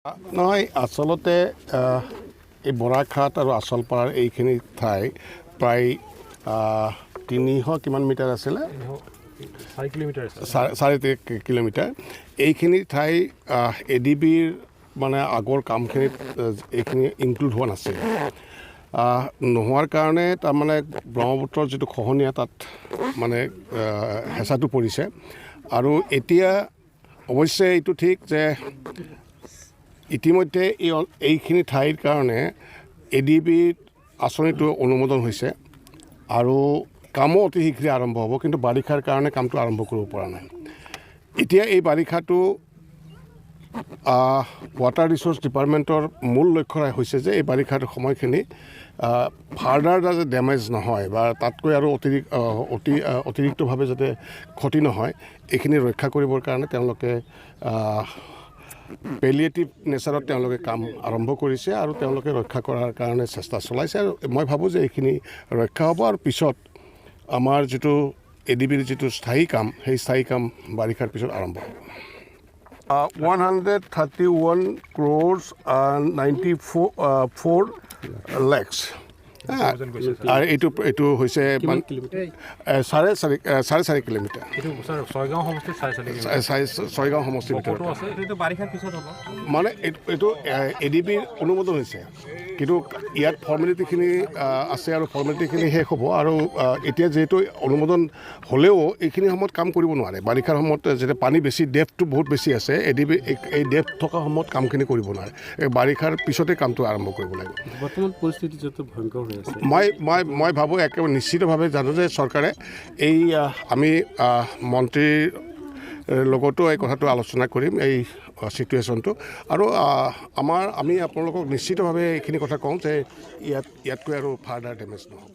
নহয়, আচলতে এই বৰাকঘাট আৰু আচলপাৰাৰ এইখিনি ঠাই প্ৰায় 300 কিমান মিটাৰ আছিলে? 4 কিলোমিটাৰ আছে। 4.5 কিলোমিটাৰ। এইখিনি ঠাই এ ডি বিৰ মানে আগৰ কামখিনিত এইখিনি ইনক্লুড হোৱা নাছিল। নোহোৱাৰ কাৰণে তাৰমানে ব্ৰহ্মপুত্ৰৰ যিটো খহনীয়া, তাত মানে হেঁচাটো পৰিছে। আৰু এতিয়া অৱশ্যে এইটো ঠিক যে ইতিমধ্যে এইখিনি ঠাইৰ কাৰণে এ ডি বিৰ আঁচনিটো অনুমোদন হৈছে আৰু কামো অতি শীঘ্ৰে আৰম্ভ হ'ব। কিন্তু বাৰিষাৰ কাৰণে কামটো আৰম্ভ কৰিব পৰা নাই। এতিয়া এই বাৰিষাটো ৱাটাৰ ৰিচ'ৰ্চ ডিপাৰ্টমেণ্টৰ মূল লক্ষ্য হৈছে যে এই বাৰিষাৰ সময়খিনি ফাৰ্ডাৰ যাতে ডেমেজ নহয় বা তাতকৈ আৰু অতিৰিক্ত অতি অতিৰিক্তভাৱে যাতে ক্ষতি নহয়, এইখিনি ৰক্ষা কৰিবৰ কাৰণে তেওঁলোকে পেলিয়েটিভ নেচাৰত তেওঁলোকে কাম আৰম্ভ কৰিছে আৰু তেওঁলোকে ৰক্ষা কৰাৰ কাৰণে চেষ্টা চলাইছে। আৰু মই ভাবোঁ যে এইখিনি ৰক্ষা হ'ব আৰু পিছত আমাৰ যিটো এ ডি বিৰ যিটো স্থায়ী কাম, সেই স্থায়ী কাম বাৰিষাৰ পিছত আৰম্ভ হ'ব। 131 crores 94 lakhs. আৰু এইটো হৈছে 4.5 কিলোমিটাৰ। এইটো ছাৰ, ছয়গাঁও সমষ্টিত 4.5 কিলোমিটাৰ। ছয়গাঁও সমষ্টিৰ ভিতৰত। বকোতো আছে। এইটো বাৰিষাৰ পিছত হ'ব। মানে এইটো এ ডি বিৰ অনুমোদন হৈছে, কিন্তু ইয়াত ফৰ্মেলিটিখিনি আছে আৰু ফৰ্মেলিটিখিনি শেষ হ'ব। আৰু এতিয়া যিহেতু অনুমোদন হ'লেও এইখিনি সময়ত কাম কৰিব নোৱাৰে। বাৰিষাৰ সময়ত যেতিয়া পানী বেছি, ডেপথটো বহুত বেছি আছে, এ ডি বি এই ডেপথ থকা সময়ত কামখিনি কৰিব নোৱাৰে। এই বাৰিষাৰ পিছতে কামটো আৰম্ভ কৰিব লাগিব। বৰ্তমান পৰিস্থিতি যিহেতু ভয়ংকৰ হৈ আছে। মই মই মই ভাবোঁ, একেবাৰে নিশ্চিতভাৱে জানো যে চৰকাৰে এই আমি মন্ত্ৰীৰ লগতো এই কথাটো আলোচনা কৰিম, এই চিটুৱেশ্যনটো। আৰু আমি আপোনালোকক নিশ্চিতভাৱে এইখিনি কথা কওঁ যে ইয়াতকৈ আৰু ফাৰ্ডাৰ ডেমেজ নহ'ব।